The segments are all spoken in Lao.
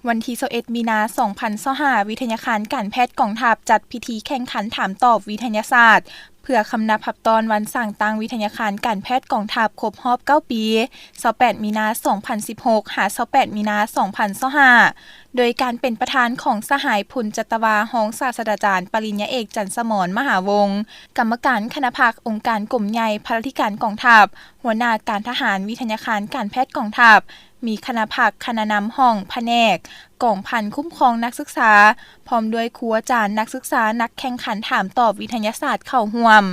ວັນທີຊາວເອັດ ມີນາ ສອງພັນຊາວຫ້າ ວິທະຍາຄານການແພດກອງທັບ ຈັດພິທີແຂ່ງຂັນຖາມຕອບວິທະຍາສາດ ເພື່ອຄຳນັບຮັບຕ້ອນວັນສ້າງຕັ້ງວິທະຍາຄານການແພດກອງທັບຄົບຮອບເກົ້າປີ ຊາວແປດ ມີນາ ສອງພັນສິບຫົກ ຫາ ຊາວແປດ ມີນາ ສອງພັນຊາວຫ້າ ໂດຍການເປັນປະທານຂອງສະຫາຍ ພົນຈັດຕະວາ ຮອງສາດສະດາຈານ ປະລິນຍາເອກ ຈັນສະໝອນ ມະຫາວົງ ກຳມະການຄະນະພັກ ອົງການກົມໃຫຍ່ ພະລາທິການກອງທັບ, ຫົວໜ້າການທະຫານ, ວິທະຍາຄານການແພດກອງທັບ, ມີຄະນະພັກ, ຄະນະນຳຫ້ອງ, ພະແນກ, ກອງພັນຄຸ້ມຄອງນັກສຶກສາ, ພ້ອມດ້ວຍຄູອາຈານ, ນັກສຶກສາ, ນັກແຂ່ງຂັນຖາມຕອບວິທະຍາສາດເຂົ້າຮ່ວມ.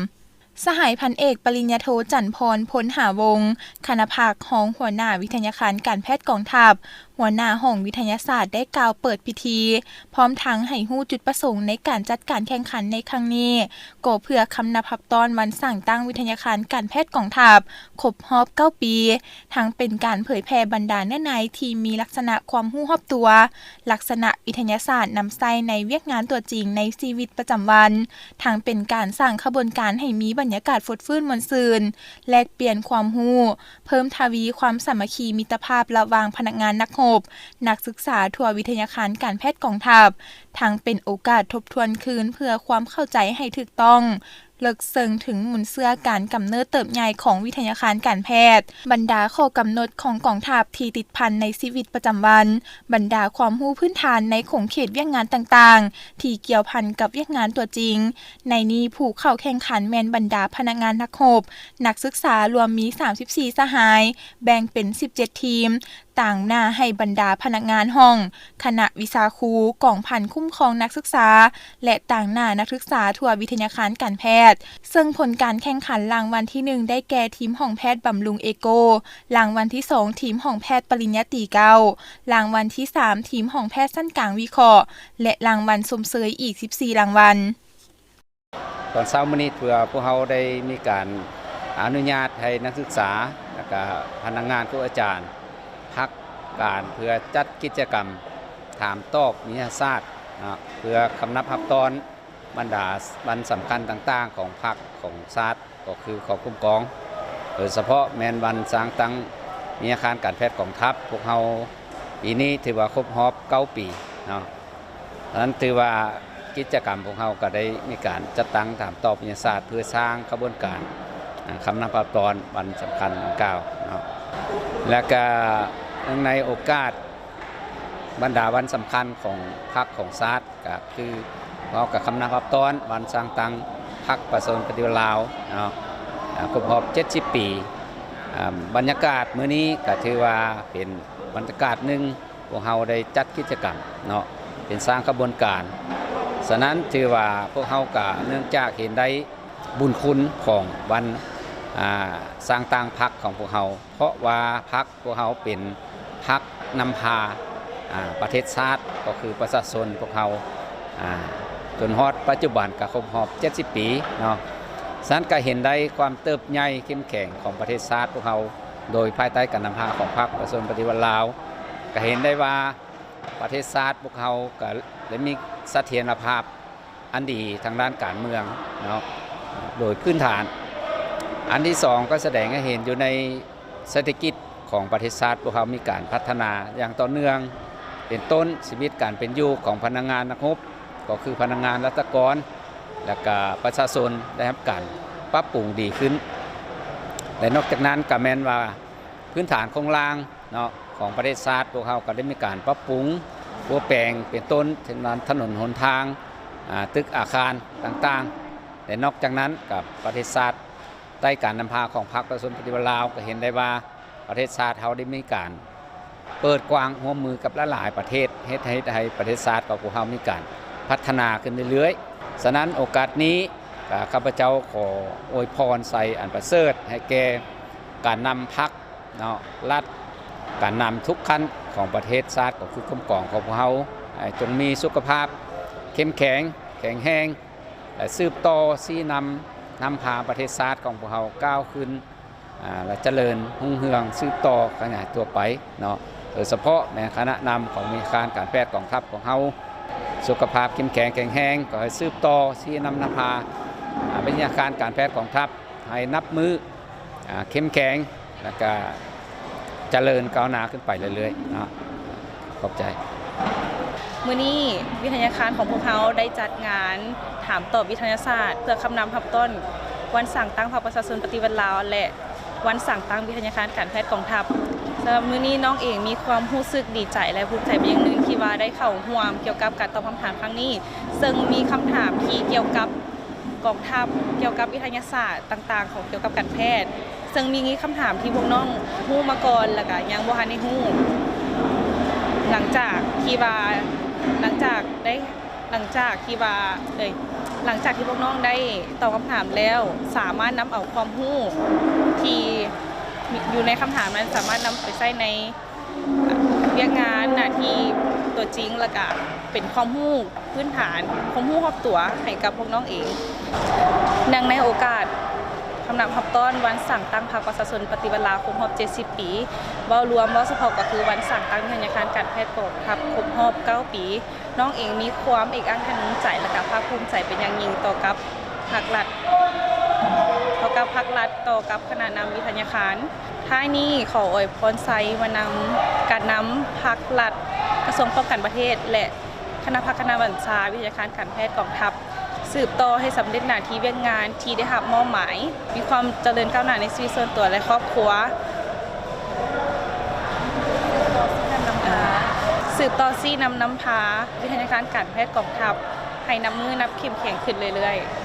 ສະຫາຍພັນເອກ ປະລິນຍາໂທ ຈັນພອນ ພົນຫາວົງ ຄະນະພັກ, ຮອງຫົວໜ້າວິທະຍາຄານການແພດກອງທັບ, ຫົວໜ້າຫ້ອງວິທະຍາສາດ ໄດ້ກ່າວເປີດພິທີ, ພ້ອມທັງໃຫ້ຮູ້ຈຸດປະສົງໃນການຈັດການແຂ່ງຂັນໃນຄັ້ງນີ້ ກໍເພື່ອຄຳນັບຮັບຕ້ອນວັນສ້າງຕັ້ງວິທະຍາຄານການແພດກອງທັບ ຄົບຮອບເກົ້າປີ, ທັງເປັນການເຜີຍແຜ່ບັນດາເນື້ອໃນທີ່ມີລັກສະນະຄວາມຮູ້ຮອບຕົວ, ລັກສະນະວິທະຍາສາດນຳໃຊ້ໃນວຽກງານຕົວຈິງໃນຊີວິດປະຈຳວັນ, ທັງເປັນການສ້າງຂະບວນການໃຫ້ມີບັນຍາກາດຟົດຟື້ນມ່ວນຊື່ນ, ແລກປ່ຽນຄວາມຮູ້, ເພີ່ມທະວີຄວາມສາມັກຄີມິດຕະພາບລະຫວ່າງພະນັກງານນັກຮົບ, ນັກສຶກສາທົ່ວວິທະຍາຄານການແພດກອງທັບ, ທັງເປັນໂອກາດທົບທວນຄືນເພື່ອຄວາມເຂົ້າໃຈໃຫ້ຖືກຕ້ອງ, ເລິກເຊິ່ງເຖິງມູນເຊື້ອການກຳເນີດເຕີບໃຫຍ່ຂອງວິທະຍາຄານການແພດ, ບັນດາຂໍ້ກຳນົດຂອງກອງທັບທີ່ຕິດພັນໃນຊີວິດປະຈຳວັນ, ບັນດາຄວາມຮູ້ພື້ນຖານໃນຂົງເຂດວຽກງານຕ່າງໆ ທີ່ກ່ຽວພັນກັບວຽກງານຕົວຈິງ. ໃນນີ້ຜູ້ເຂົ້າແຂ່ງຂັນແມ່ນບັນດາພະນັກງານນັກຮົບ, ນັກສຶກສາລວມມີສາມສິບສີ່ສະຫາຍ, ແບ່ງເປັນສິບເຈັດທີມ, ຕາງໜ້າໃຫ້ບັນດາພະນັກງານຫ້ອງ, ຄະນະວິຊາຄູ, ກອງພັນຄຸ້ມຄອງນັກສຶກສາ ແລະ ຕາງໜ້ານັກສຶກສາທົ່ວວິທະຍາຄານການແພດ. ເຊິ່ງຜົນການແຂ່ງຂັນລາງວັນທີໜຶ່ງ ໄດ້ແກ່ທີມຫ້ອງແພດບຳລຸງເອໂກ, ລາງວັນທີສອງ ທີມຫ້ອງແພດປະລິນຍາຕີເກົ້າ, ລາງວັນທີສາມ ທີມຫ້ອງແພດຊັ້ນກາງວິເຄາະ ແລະ ລາງວັນຊົມເຊີຍອີກສິບສີ່ລາງວັນ. ຕອນເຊົ້າມື້ນີ້ ເພື່ອພວກເຮົາໄດ້ມີການອະນຸຍາດໃຫ້ນັກສຶກສາ ແລະ ກະພະນັກງານ, ຄູອາຈານ ພັກການເພື່ອຈັດກິດຈະກຳຖາມຕອບວິທະຍາສາດເນາະ ເພື່ອຄຳນັບຮັບຕ້ອນບັນດາວັນສຳຄັນຕ່າງໆຂອງພັກຂອງຊາດ ກໍຄືຂອງຄຸ້ມຄອງ ໂດຍສະເພາະແມ່ນວັນສ້າງຕັ້ງວິທະຍາຄານການແພດກອງທັບ. ພວກເຮົາປີນີ້ຖືວ່າຄົບຮອບເກົ້າປີເນາະ. ສະນັ້ນຖືວ່າກິດຈະກຳພວກເຮົາກໍໄດ້ມີການຈັດຕັ້ງຖາມຕອບວິທະຍາສາດ ເພື່ອສ້າງຂະບວນການ ອາ ຄຳນັບຮັບຕ້ອນວັນສຳຄັນດັ່ງກ່າວເນາະ. ແລະກະເນື່ອງໃນໂອກາດບັນດາວັນສຳຄັນຂອງພັກຂອງຊາດ ກະຄືເຮົາກະຄຳນັບຮັບຕ້ອນວັນສ້າງຕັ້ງພັກປະຊາຊົນປະຕິວັດລາວເນາະ ອາ ຄົບຮອບເຈັດສິບປີ. ອາ ບັນຍາກາດມື້ນີ້ກະຖືວ່າເປັນບັນຍາກາດໜຶ່ງ ພວກເຮົາໄດ້ຈັດກິດຈະກຳເນາະ ເປັນສ້າງຂະບວນການ. ສະນັ້ນຖືວ່າພວກເຮົາກະເນື່ອງຈາກເຫັນໄດ້ບຸນຄຸນຂອງວັນ ອາ ສ້າງຕັ້ງພັກຂອງພວກເຮົາ ເພາະວ່າພັກພວກເຮົາເປັນພັກນຳພາ ອາ ປະເທດຊາດ ກໍຄືປະຊາຊົນພວກເຮົາ ອາ ຈົນຮອດປັດຈຸບັນກະຄົບຮອບເຈັດສິບປີເນາະ. ສະນັ້ນກະເຫັນໄດ້ຄວາມເຕີບໃຫຍ່ເຂັ້ມແຂງຂອງປະເທດຊາດພວກເຮົາ ໂດຍພາຍໃຕ້ການນຳພາຂອງພັກປະຊາຊົນປະຕິວັດລາວ ກະເຫັນໄດ້ວ່າປະເທດຊາດພວກເຮົາກະໄດ້ມີສະຖຽນລະພາບອັນດີທາງດ້ານການເມືອງເນາະ ໂດຍພື້ນຖານ. ອັນທີສອງ ກໍສະແດງໃຫ້ເຫັນຢູ່ໃນເສດຖະກິດຂອງປະເທດຊາດພວກເຮົາມີການພັດທະນາຢ່າງຕໍ່ເນື່ອງ ເປັນຕົ້ນຊີວິດການເປັນຢູ່ຂອງພະນັກງານນັກຮົບ ກໍຄືພະນັກງານລັດຖະກອນ ແລະກະປະຊາຊົນໄດ້ຮັບການປັບປຸງດີຂຶ້ນ. ແລະນອກຈາກນັ້ນກະແມ່ນວ່າພື້ນຖານໂຄງລ່າງເນາະ ຂອງປະເທດຊາດ ພວກເຮົາກະໄດ້ມີການປັບປຸງປົວແປງ ເປັນຕົ້ນເຊັ່ນວ່າຖະໜົນຫົນທາງ ອາ ຕຶກອາຄານຕ່າງໆ. ແລະນອກຈາກນັ້ນກະປະເທດຊາດໃຕ້ການນຳພາຂອງພັກປະຊາຊົນປະຕິວັດລາວ ກະເຫັນໄດ້ວ່າ ປະເທດຊາດເຮົາໄດ້ມີການເປີດກວ້າງຮ່ວມມືກັບຫຼາຍໆປະເທດ ເຮັດໃຫ້ ເຮັດໃຫ້ປະເທດຊາດຂອງພວກເຮົາມີການພັດທະນາຂຶ້ນເລື້ອຍໆ. ສະນັ້ນໂອກາດນີ້ ກະຂ້າພະເຈົ້າຂໍອວຍພອນໄຊອັນປະເສີດໃຫ້ແກ່ການນຳພັກເນາະ ລັດ ການນຳທຸກຂັ້ນຂອງປະເທດຊາດ ກໍຄືຄຸ້ມຄອງຂອງພວກເຮົາ ໃຫ້ຈົ່ງມີສຸຂະພາບເຂັ້ມແຂງ ແຂງແຮງ ແລະ ສືບຕໍ່ຊີ້ນຳ ນຳພາປະເທດຊາດຂອງພວກເຮົາກ້າວຂຶ້ນ ອາ ແລະ ຈະເລີນຮຸ່ງເຮືອງ ສືບຕໍ່ຂະຫຍາຍຕົວໄປເນາະ. ໂດຍສະເພາະແມ່ນຄະນະນຳຂອງວິທະຍາຄານການແພດກອງທັບຂອງເຮົາ ສຸຂະພາບເຂັ້ມແຂງແຂງແຮງ, ຂໍໃຫ້ສືບຕໍ່ຊີ້ນຳນຳພາ ອາ ວິທະຍາຄານການແພດກອງທັບໃຫ້ນັບມື້ ອາ ເຂັ້ມແຂງ ແລະກະຈະເລີນກ້າວໜ້າຂຶ້ນໄປເລື້ອຍໆເນາະ. ຂອບໃຈ. ມື້ນີ້ວິທະຍາຄານຂອງພວກເຮົາໄດ້ຈັດງານຖາມຕອບວິທະຍາສາດ ເພື່ອຄຳນັບຮັບຕ້ອນວັນສ້າງຕັ້ງພັກປະຊາຊົນປະຕິວັດລາວ ແລະ ວັນສ້າງຕັ້ງວິທະຍາຄານການແພດກອງທັບ. ສຳລັບມື້ນີ້ນ້ອງເອງມີຄວາມຮູ້ສຶກດີໃຈ ແລະ ພູມໃຈເປັນຢ່າງໜຶ່ງທີ່ວ່າໄດ້ເຂົ້າຮ່ວມກ່ຽວກັບການຕອບຄຳຖາມຄັ້ງນີ້ ເຊິ່ງມີຄຳຖາມທີ່ກ່ຽວກັບກອງທັບ, ກ່ຽວກັບວິທະຍາສາດຕ່າງໆຂອງ ກ່ຽວກັບການແພດ ເຊິ່ງມີຄຳຖາມທີ່ພວກນ້ອງຮູ້ມາກ່ອນ ແລ້ວກະຍັງບໍ່ທັນໄດ້ຮູ້. ຫຼັງຈາກທີ່ວ່າ ຫຼັງຈາກໄດ້ ຫຼັງຈາກທີ່ວ່າ ເອີຍ ຫຼັງຈາກທີ່ພວກນ້ອງໄດ້ຕອບຄຳຖາມແລ້ວ ສາມາດນຳເອົາຄວາມຮູ້ທີ່ມີ ຢູ່ໃນຄຳຖາມນັ້ນ ສາມາດນຳໄປໃຊ້ໃນວຽກງານ ໜ້າທີ່ຕົວຈິງ ແລ້ວກະເປັນຄວາມຮູ້ພື້ນຖານ ຄວາມຮູ້ຮອບຕົວໃຫ້ກັບພວກນ້ອງເອງ. ເນື່ອງໃນໂອກາດຄຳນັບຮັບຕ້ອນວັນສ້າງຕັ້ງພັກປະຊາຊົນປະຕິວັດລາວຄົບຮອບເຈັດສິບປີ ເວົ້າລວມ ເວົ້າສະເພາະກໍຄືວັນສ້າງຕັ້ງວິທະຍາຄານການແພດກອງທັບຄົບຮອບເກົ້າປີ, ນ້ອງເອງມີຄວາມເອກອັກທະນຳໃຈ ແລະ ກະພາກພູມໃຈເປັນຢ່າງຍິ່ງຕໍ່ກັບພັກລັດ ຕໍ່ກັບພັກລັດ ຕໍ່ກັບຄະນະນຳວິທະຍາຄານ. ທ້າຍນີ້ຂໍອວຍພອນໄຊມານຳການນຳພັກລັດ, ກະຊວງປ້ອງກັນປະເທດ ແລະ ຄະນະພັກຄະນະບັນຊາວິທະຍາຄານການແພດກອງທັບ ສືບຕໍ່ໃຫ້ສຳເລັດໜ້າທີ່ວຽກງານທີ່ໄດ້ຮັບມອບໝາຍ, ມີຄວາມຈະເລີນກ້າວໜ້າໃນຊີວິດສ່ວນຕົວ ແລະ ຄອບຄົວ. ສືບຕໍ່ຊີ້ນຳນຳພາວິທະຍາຄານການແພດກອງທັບ ໃຫ້ນັບມື້ນັບເຂັ້ມແຂງຂຶ້ນເລື້ອຍໆ.